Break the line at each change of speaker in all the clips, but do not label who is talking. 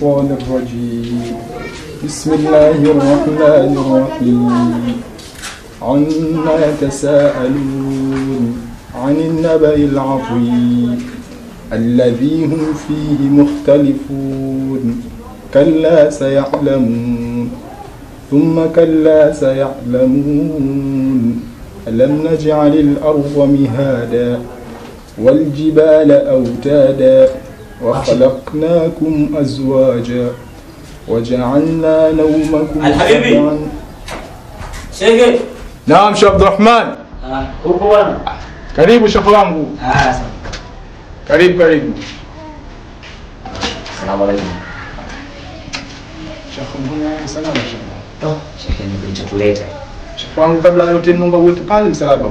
الرجيم. بسم الله الرحمن الرحيم. عما يتساءلون عن النبأ العظيم الذي هم فيه مختلفون. كلا سيعلمون ثم كلا سيعلمون. ألم نجعل الأرض مهادا والجبال أوتادا وخلقناكم أزواجا وجعلنا نومكم سبعا.
Shege.
Naam, Sheikh Abdurrahman.
Upo bwana?
Karibu Sheikh wangu. Karibu karibu.
Asalamu alaykum.
Sheikh, mbona salama Sheikh?
Oh, Sheikh ni kilichotuleta.
Sheikh wangu, kabla yote naomba uweke pale msalaba.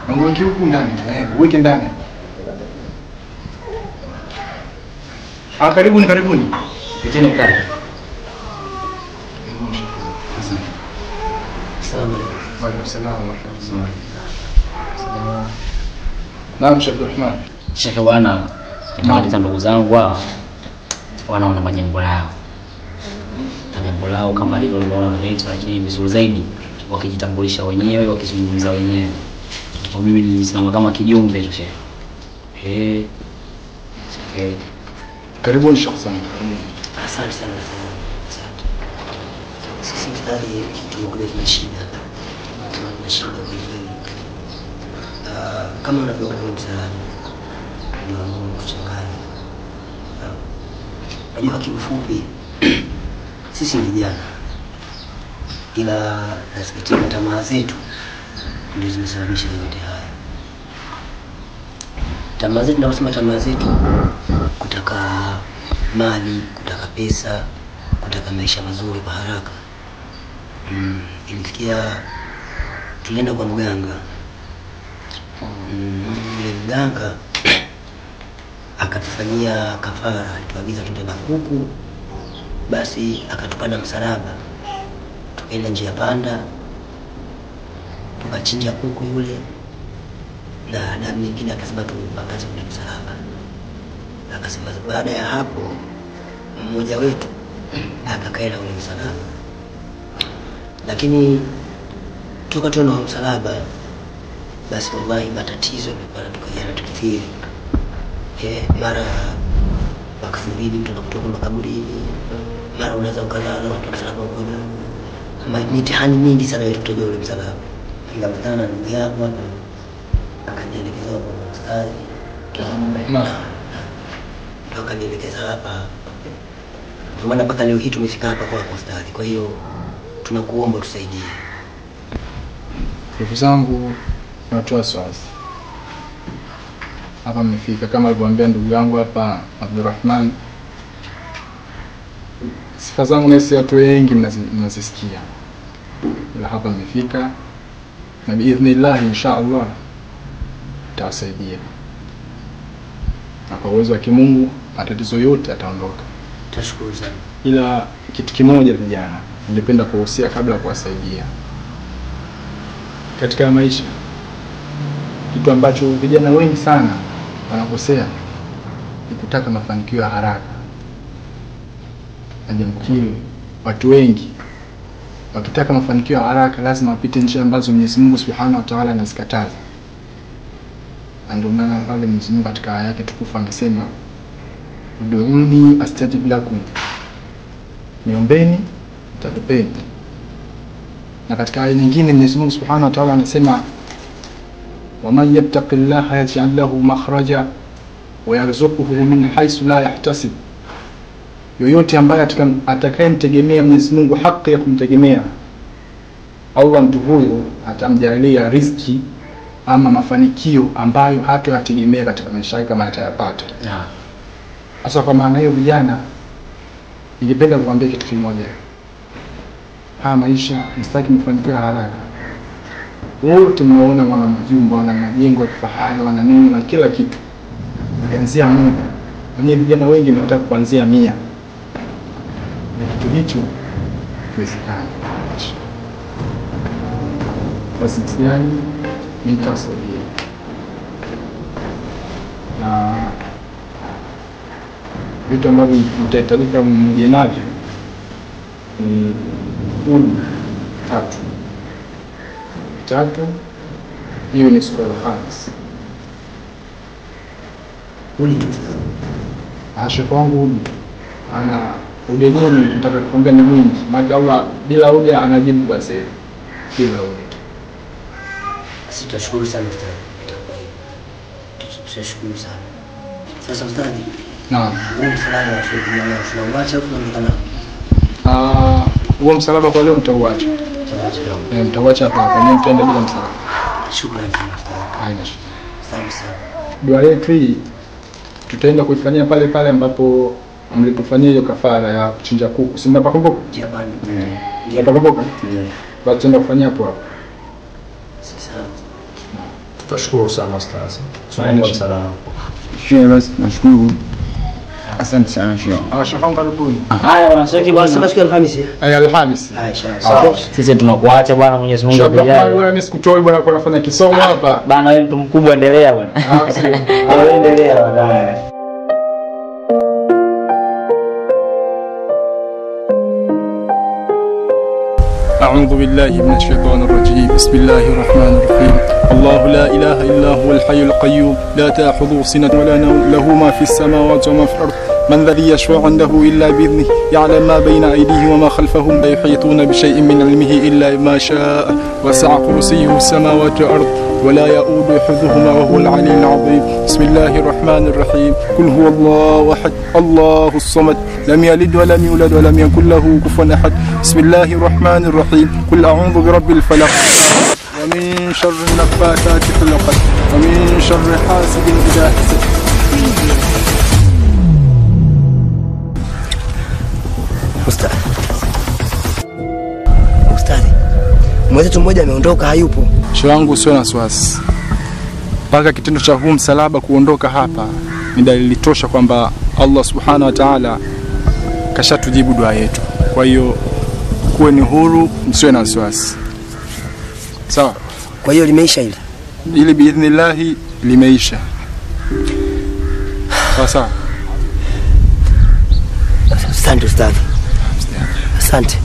Naomba uweke huku ndani. Uweke ndani. Karibuni karibuni.
Piteni mkale. Asalamu alaykum.
Wa alaykum salaam wa rahmatullahi. Naam, Sheikh Abdurrahman.
Sheikh bwana, nimewaleta ndugu zangu wao wanaona majengo lao. Na jambo lao kama lilo linaitwa, lakini vizuri zaidi wakijitambulisha wenyewe, wakizungumza wenyewe. Kwa mimi nilisimama kama kijumbe tu Sheikh. Sheikh.
Karibuni Sheikh sana.
Asante sana. Asante. Sisi mstari tumekuja tuna shida. Tuna shida kweli. Kama unavyoona msalaba ndio kuchanganya. Najua kiufupi sisi ni vijana, ila nasikitika tamaa zetu ndio zimesababisha yote haya. Tamaa zetu, naposema tamaa zetu, kutaka mali, kutaka pesa, kutaka maisha mazuri kwa haraka. Ilifikia tulienda kwa mganga. Yule mganga akatufanyia kafara, alituagiza tuende na kuku, basi akatupa na msalaba. Tukaenda njia panda, tukachinja kuku yule, na damu nyingine akasema tupakaze kwenye msalaba. Akasema baada ya hapo mmoja wetu akakae na ule msalaba. Lakini toka tuwe na msalaba, basi wallahi matatizo yamekuwa yanatukithiri. Mara makaburini, mtu anakutoka makaburini, mara unaweza ukalala watu msalaba uko juu. Mitihani mingi sana ilitujia ule msalaba. Nikakutana na ndugu yangu hapa, akanielekeza kwa mstari. Ndio akanielekeza hapa. Ndio maana mpaka leo hii tumefika hapa kwa ustadhi. Kwa hiyo tunakuomba tusaidie.
Ndugu zangu, natoa wasiwasi. Hapa mmefika kama alivyoambia ndugu yangu hapa Abdurrahman. Sifa zangu na watu wengi mnazisikia. Ila hapa mmefika na biidhnillah insha Allah tutawasaidia. Na kwa uwezo wa Mungu matatizo yote yataondoka.
Tashukuru sana.
Ila kitu kimoja vijana, ningependa kuhusia kabla ya kuwasaidia. Katika maisha, kitu ambacho vijana wengi sana wanakosea ni kutaka mafanikio ya haraka. Na jambo hili watu wengi wakitaka mafanikio ya haraka lazima wapite njia ambazo Mwenyezi Mungu Subhanahu wa Ta'ala anazikataza. Na ndio maana pale Mwenyezi Mungu katika aya yake tukufu amesema, ud'uni astajib lakum, niombeni nitakupeni. Na katika aya nyingine Mwenyezi Mungu Subhanahu wa Ta'ala anasema, waman yattaqillaha yaj'al lahu makhraja wa yarzuquhu min haythu la yahtasib. Yoyote ambaye atakayemtegemea Mwenyezi Mungu haki ya kumtegemea, Allah mtu huyo atamjalia riziki ama mafanikio ambayo hatoyategemea katika maisha yake kama atayapata. Sasa kwa maana hiyo vijana, ningependa kuambia kitu kimoja. Haya maisha msitaki mafanikio ya haraka. Wote mnaona wana majumba, wana majengo ya kifahari, wana nini na kila kitu. Kuanzia 100. Wenyewe vijana wengi wanataka kuanzia 100. Na kitu hicho kiwezekani. Basi mtihani nitasaidia. Na Vitu ambavyo mtahitajika mje navyo ni udi 3. Hiyo ni siku ya Alhamisi.
Udi tu.
Sheikh wangu udi ana udi gani nataka kukwambia ni mwingi. Maana Allah bila udi anajibu basi. Bila udi.
Sisi tutashukuru sana ustadhi. Tutashukuru sana. Sasa ustadhi.
Naam.
Huu msalaba wa Sheikh tunauacha au tunaonekana?
Huo msalaba kwa leo mtauacha. Mtauacha hapa hapa. Mimi nitaenda bila msalaba.
Shukrani sana ustadhi.
Haina shida.
Asante sana.
Dua yetu hii tutaenda kuifanyia pale pale ambapo mlipofanyia hiyo kafara ya kuchinja kuku. Si mnapakumbuka?
Jamani.
Mnapakumbuka? Basi tutaenda kufanyia hapo hapo.
Sawa.
Tutashukuru sana ustazi. Tunaomba msalaba.
Sheikh, basi nashukuru. Asante sana Sheikh.
Sheikh wangu karibuni.
Haya bwana Sheikh bwana.
Sasa siku ya Alhamisi.
Alhamisi.
Haya inshallah.
Sisi tunakuacha bwana, Mwenyezi Mungu
akujalie. Bwana mimi sikutoi bwana, kwa nafanya kisomo hapa.
Bwana wewe mtu mkubwa, endelea bwana. Wewe endelea bwana.
أعوذ بالله من الشيطان الرجيم. بسم الله الرحمن الرحيم. الله لا إله إلا هو الحي القيوم لا تأخذه سنة ولا نوم له ما في السماوات وما في الأرض من الذي يشفع عنده إلا بإذنه يعلم ما بين أيديهم وما خلفهم لا يحيطون بشيء من علمه إلا ما شاء وسع كرسيه السماوات والأرض ولا يؤوده حفظهما وهو العلي العظيم. بسم الله الرحمن الرحيم. قل هو الله أحد الله الصمد لم يلد ولم يولد ولم يكن له كفوا أحد. بسم الله الرحمن الرحيم. قل أعوذ برب الفلق ومن شر النفاثات في العقد ومن شر حاسد إذا حسد.
Ustadhi, mwenzetu mmoja ameondoka, hayupo.
Sheikh wangu sio na wasiwasi. Mpaka kitendo cha huu msalaba kuondoka hapa ni dalili tosha kwamba Allah Subhanahu wa Ta'ala kashatujibu dua yetu. Kwa hiyo kuwe ni huru, msiwe na wasiwasi. Sawa.
Kwa hiyo limeisha hili.
Ili biidhnillahi limeisha. Sawa sawa.
Asante ustadhi. Asante.